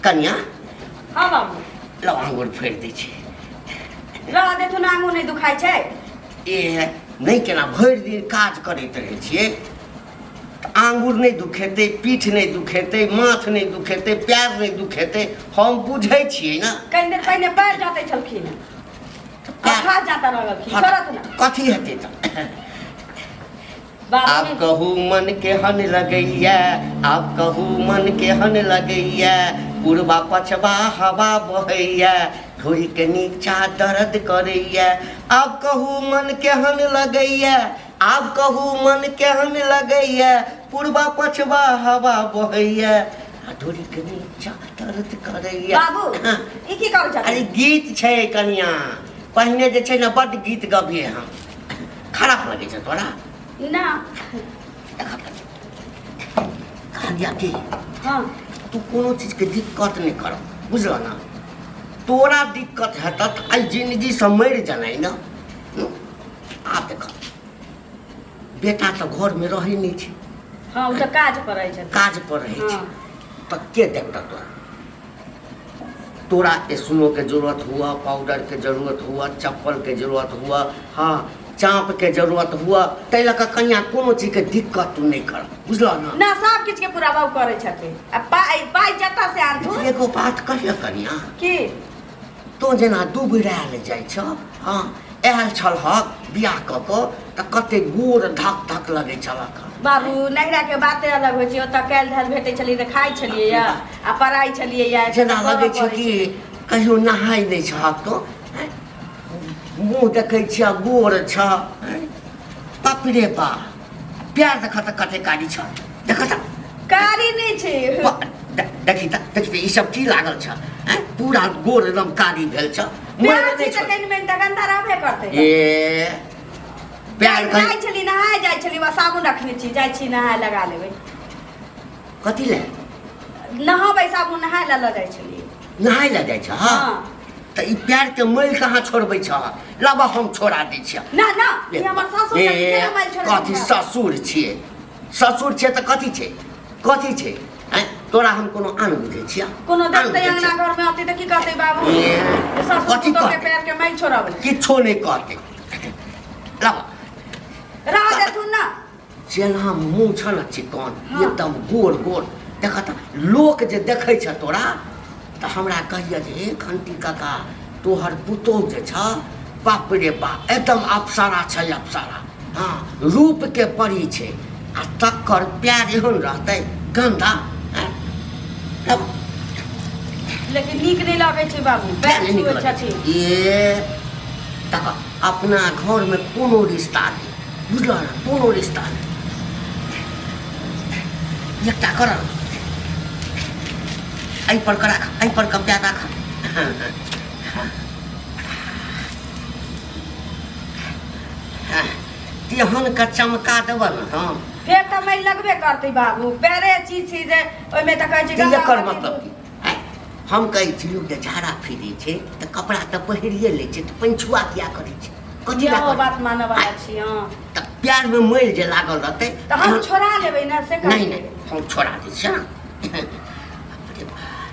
कनिया। हाँ बाबू। लौ आंगुर फोड़ि दै छी। रह देथुन, आंगुर नहि दुखाइ छै। ए नहि, केना भरि दिन काज करैत रहै छियै तऽ आंगुर नहि दुखेतै, पीठ नहि दुखेतै, माथ नहि दुखेतै, पैर नहि दुखेतै? हम बुझै छियै ने। कनि देर पहिने पैर जाते छलखिन, आब हाथ जाता रहलखिन। छोड़त ना। कथी हेतै तऽ? आब कहू मन केहन लगैया, आब कहू मन केहन लगैया, पूर्वा पछबा हवा बहैया, ढोरी के नीचा दर्द करैया। आब कहू मन केहन लगैया, आब कहू मन केहन लगैया, पूर्वा पछबा हवा बहैया आ ढोरी के नीचा दर्द करैया। बाबू, ई की करै छथिन? अरे गीत छै कनिया। पहिने जे छै ने बड्ड गीत गबियै हम। खराब लगै छै तोरा? ना। कहलिया कि हाँ। तू कोनो चीजके दिक्कत नहि कर, बुझल ने? तोरा दिक्कत हेतऽ तऽ एहि जिन्दगीसँ मरि जेनाइ ने। आब देख, बेटा तऽ घरमे रहै नहि छै। हाँ, ओ तऽ काज पर रहै छथिन। काज पर रहै छै। हाँ। तऽ के देखतऽ तोरा? तोरा स्नो के जरूरत हुआ, पाउडर के जरूरत हुआ, चप्पल के जरूरत हुआ, हाँ, चाँप के जरूरत हुआ, ताहि लऽ कऽ कनिया कोनो चीजके दिक्कत तू नहि कर, बुझलह ने? ना, सब किछु के पूरा बाबू करै छथिन। आ पाइ, पाइ जतऽ से आनथुन। एगो बात कहिय कनिया। की? तोँ जेना दुबरायल जाइ छह, हँ, आयल छलहक बियाह कऽ कऽ तऽ कते गोर धक धक लगै छलक। बाबू, नैहरा के बाते अलग होइ छै। ओतऽ कैल धैल भेटै छलियै तऽ खाइ छलियै या आ पढ़ाइ छलियै या। जेना लगै छै कि कहियो नहाय नहि छहक तो। मुँह देखै छियै, गोर छ। बाप रे बा, प्यार देख तऽ कते कारी छ, देख तऽ। कारी नहि छै। देखी तऽ, देखी तऽ, ई सब की लागल छ? पूरा गोर एकदम कारी भेल छ। प्यार छै तऽ कनि मनि तऽ गन्दा रहबे करतै। ए प्यार जाइ छली नहाय, जाइ छली वा साबुन रखने छी, जाइ छी नहाय, लगा लेबै। कथी ले? नहाबै, साबुन नहाय लए लऽ जाइ छली। नहाय लए जाइ छ? हाँ। तऽ ई प्यार के मैल कहाँ छोड़बै छ? लाबा, हम छोड़ा दै छियै। ना ना, ई हमर सासुर छथिन, केना मैल छोड़बै? कथी ससुर छियै? ससुर छियै तऽ कथी छै? कथी छै? आँय, तोरा हम कोनो आन बुझै छियै? कोनो आन देखतै बुझै अंगना छियै? घर में अतै तऽ की कहतै बाबू? ए, जे ससुर कथी पुतोह के कहतै? पैर के मैल छोड़बै। किछो नहि कहतै, लाबा। रह देथुन ना। जेना मुँह छ ने चिकन, हाँ। एकदम गोर गोर, देख तऽ लोक जे देखै छ तोरा तऽ हमरा कहिए जे हे घंटी काका, तोहर पुतोह जे छ, बाप रे बाप, एकदम अप्सरा छै, अप्सरा। हाँ, रूपके परी छै आ तकर प्यार एहन रहतै गन्दा? आँय? तब लेकिन नीक नहि लगै छै बाबू, किया पैर नहि नीक छुबै लगै छै? छथिन। ए तक अपना घरमे कोनो रिश्ता नहि, बुझलह ने? कोनो रिश्ता नहि। एकटा कर, एहि पर के राख, एहि पर के प्यार राख। तेहन के चमका देबह ने हम। फेर तऽ मैल लगबे करतै बाबू, पैरे चीज छै जे ओहिमे तऽ कहै छै तऽ गंगा एकर माटी। मतलब की? आँय, हम कहै छी लोक जे झाड़ा फिरै छै तऽ कपड़ा तऽ पहिरिए लै छै, तऽ पंछुआ किया करै छै? कथी लए इहो करै? बात मानऽ वाला छी। हँ। तऽ प्यारमे मैल जे लागल रहतै? तऽ हम छोड़ा लेबै ने से। नहि। कहलियै। नहि, हम छोड़ा दै छियै ने। बाप रे बाप,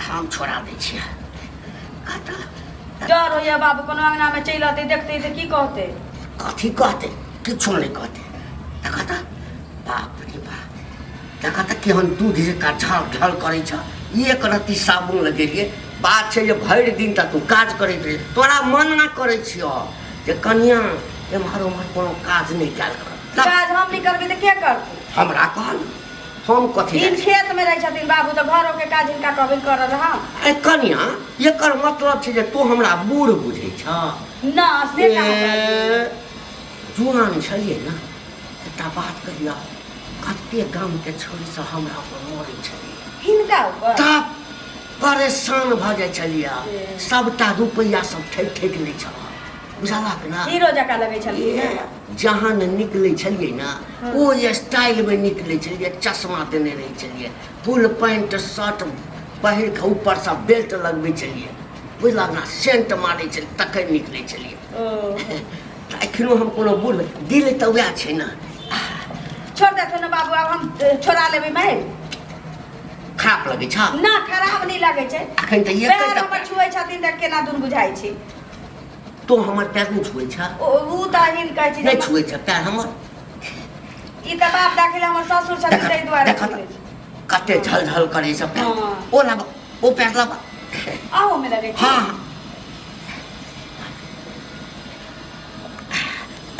हम छोड़ा दै छियै कतऽ। डर होइया बाबू, कोनो अंगना में चलि अतै, देखतै तऽ की कहतै? कथी कहतै? किछो नहि कहतै। देख तऽ, बाप रे बाप, देख तऽ केहन दूध जकाँ झल झल करै छ। एक रत्ती साबुन लगेलियै। बात छै जे भरि दिन तऽ तू काज करैत रही। तोरा मना करै छियौ जे कनिया, एम्हर ओम्हर कोनो काज नहि कयल कर। काज हम नहि करबै तऽ के करतै? हमरा कहल, हम कथी इन खेत में रहै छथिन बाबू, तऽ घरो के काज हिनका कहबनि करल हम? ए कनिया, एकर मतलब छै जे तू हमरा बूढ़ बुझै छ? ना, से कहाँ कहलियै? ए, जुआन छलियै ने, एकटा बात कहिया, कते गामके छोरी सब हमरा पर मरै छलियै। हिनका ऊपर? तब परेशान भऽ जाइ छलियै। ए। सबटा रुपैआ सब ठकि ठकि लै छल, बुझलक ने? हीरो जकाँ लगै छलखिन। ए, जहाँ ने निकलै छलियै ने, ओ स्टाइलमे निकलै छलियै। चश्मा देने रहै छलियै, फुल पैंट शर्ट पहिर कऽ ऊपरसँ बेल्ट लगबै छलियै, बुझलक ने? सेंट मारै छलियै, तखन निकलै छलियै। ओ। तऽ एखनो हम कोनो बूढ़ दिल तऽ वएह छै ने। छोड़ देथुन ने बाबू, आब हम छोड़ा लेबै मैल। खराब लगै छ ना खराब नहीं लागै छै अखन तऽ पैर एक हमर छुए छथिन तऽ केना दुन बुझाइ छै तो हमर पैर नहि छुए छ ओ तऽ अहिन कहै छै नहि छुए छ पैर हमर ई तऽ बाप दाखिल हमर ससुर छथिन ताहि दुआरे देख छुए छै। कते झलझल करै छ पैर हाँ। ओ लाब ओ पैर लाब अहूँ मे लगै छै हाँ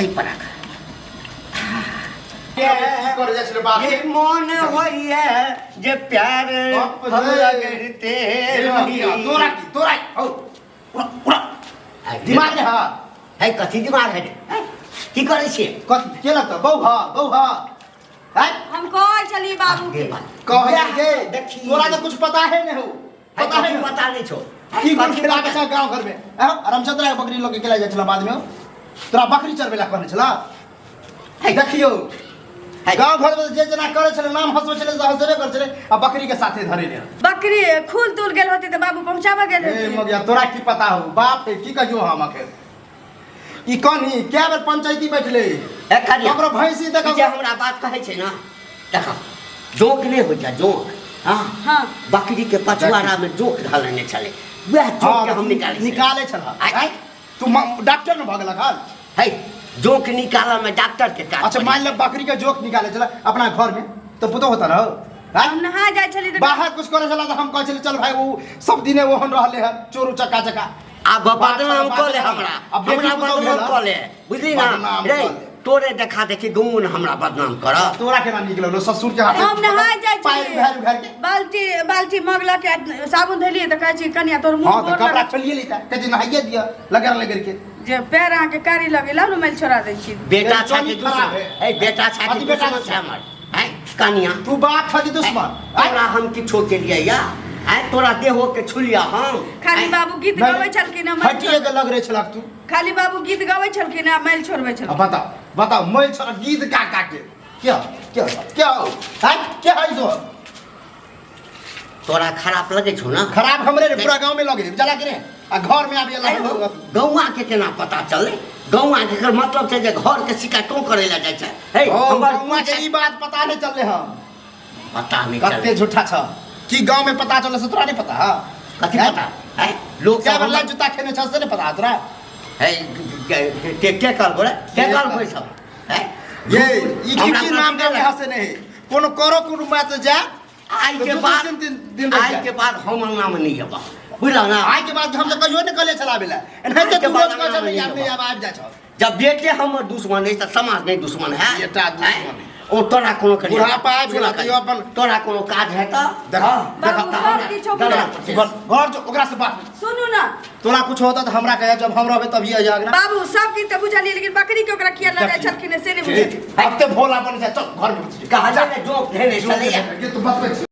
एहि पर राख की करे जाइ छलै बाप ये मन होइए जे प्यार बाप रे। हम रगड़ते रही। तोरा की तोरा हौ उड़ा उड़ा दिमाग ने हा है कथी दिमाग है रे? हैं? की करै छियै कथी के लगता बौ हा बौ हा हैं हम कहै छलियै बाबू के कहै वएह जे देखी। तोरा तो कुछ पता है नहीं हो है पता है कथी नहीं पता नहीं छौ की गुण कथी खिला पता- के छा गांव घर में आहो रामचंद्र के बकरी लोग के खिला जाइ छला बाद में तोरा बकरी चरबे ला कहने छला है। देखियो है। गांव घर में जे जना करे छले नाम हंसबै छले से हंसबे करे छले आ बकरी के साथे धरे ले बकरी खुल तुल गेल होती तऽ बाबू पहुँचाबऽ गेल ए होती मगिया तोरा की पता हो बाप है की कहियो हम अखन ई कनी कै बेर पंचायती बैठले ए कनिया, ककरो भैंसी ई देख जे हमरा बात कहै छै ने देख जोंक नहि होइ छै जोंक हाँ हाँ बकरी के पछुआरा में जोंक धऽ लेने छलै वएह जोंक के हम निकालै छलियै। निकाले छल आइ- तू डॉक्टर न भऽ गेलक हन है जोंक निकालऽ में डॉक्टर के काज अच्छा पड़ै मान ले बकरी के जोक निकाले छल अपना घर में तो पुतो होता ना हो हम नहा जाइ छलियै तऽ बाहर कुछ करे छला तो हम कहै छली चल भाई वो सब दिने ओहन रहले है चोरू चक्का चक्का आब बदनाम कऽ ले हमरा अब बेटी हमरा पुतहु बदनाम भेल। कऽ ले बुझली ना बदनाम रे कऽ ले। तोरे देखा देखी गौन हमरा बदनाम कर तोरा केना नीक लगलो ससुर के हाथ हम नहा जाइ पायल छलियै उघारि उघारि के बाल्टी बाल्टी मग लऽ के साबुन धेलियै तऽ कहै छी कनिया तोर मुँह हाँ तो गोर कपड़ा लगै खोलिए लेता कहते नहाइए दिया लगड़ लगड़ के जे पैर अहाँके कारी लगेला ने मैल छोड़ा दै छी बेटा छा के चली खराब दुश्मन है। है बेटा छा के अति बेटा दुश्मन छै हमर हैं कनिया तू बाप छथि दुश्मन तोरा हम किछो के लिए या हैं तोरा देहो के छुलिया हम खाली हैं? बाबू गीत गबै छलखिन हँ, मैल हटिए के लग रहे छलक तू खाली बाबू गीत गबै छलखिन आ मैल छोड़बै अब छलखिन बताओ बताओ मैल छोड़ा गीत गा गा के क्या क्या क्या हैं क्या है सो तोरा खराब लगै छौ ना खराब हमरे रे पूरा गांव में लगे जला के रे आ घर में आबि लगे गौआ के केना पता चललै गौआ के एकर मतलब छै जे घर के शिकायत तों करै लए जाइ छै हे ओ हमर गौवा के ई बात पता नहीं चलले हम पता नहीं कते चललै झूठा छ कि गांव में पता चलले से तोरा नहीं पता हा कथी पता है लोग क्या सब बल्ला हमर जूता खेने छ से नहीं पता तोरा हे के के कहलको रे के कहलको ई सब है ये ई की हमरा की नाम पता के हंसे नहीं कोनो करो कोनो बात जा आइ तो के दू दू बाद तीन तीन दिन रहि आइ जाए। के बाद हम अंगना में नहीं अबा बुझल ना आइ के बाद हम तऽ कहियो नहि कहले छला बेला एनाहिते आइ के तू बाद रोज कहै अंगना छल में यार नहीं नहि अबा। आब आबि जाइ छौ जब बेटे हमर दुश्मन अछि तऽ समाज नहि दुश्मन है बेटा दुश्मन हैं? ओ तोरा कोनो करिया बुढ़ापा आबि गेला तैयो अपन तोरा कोनो काज है तऽ देख, हाँ, देख, बाबू, तऽ सब हमरा किछो दलान बुझल। पर चलि। घर घर जो ओकरा से बात सुनू ना तोरा कुछ होता तऽ हमरा कहिया जब हम रहबै तभी आइया अगना बाबू सब किछु तऽ बुझलियै लेकिन बकरी के ओकरा किया लऽ जाइ छलखिन से नहि बुझलियै अब ते भोला बन जा चल घर में कहलियै ने जोंक धेने छलैया ये तू बतबै छी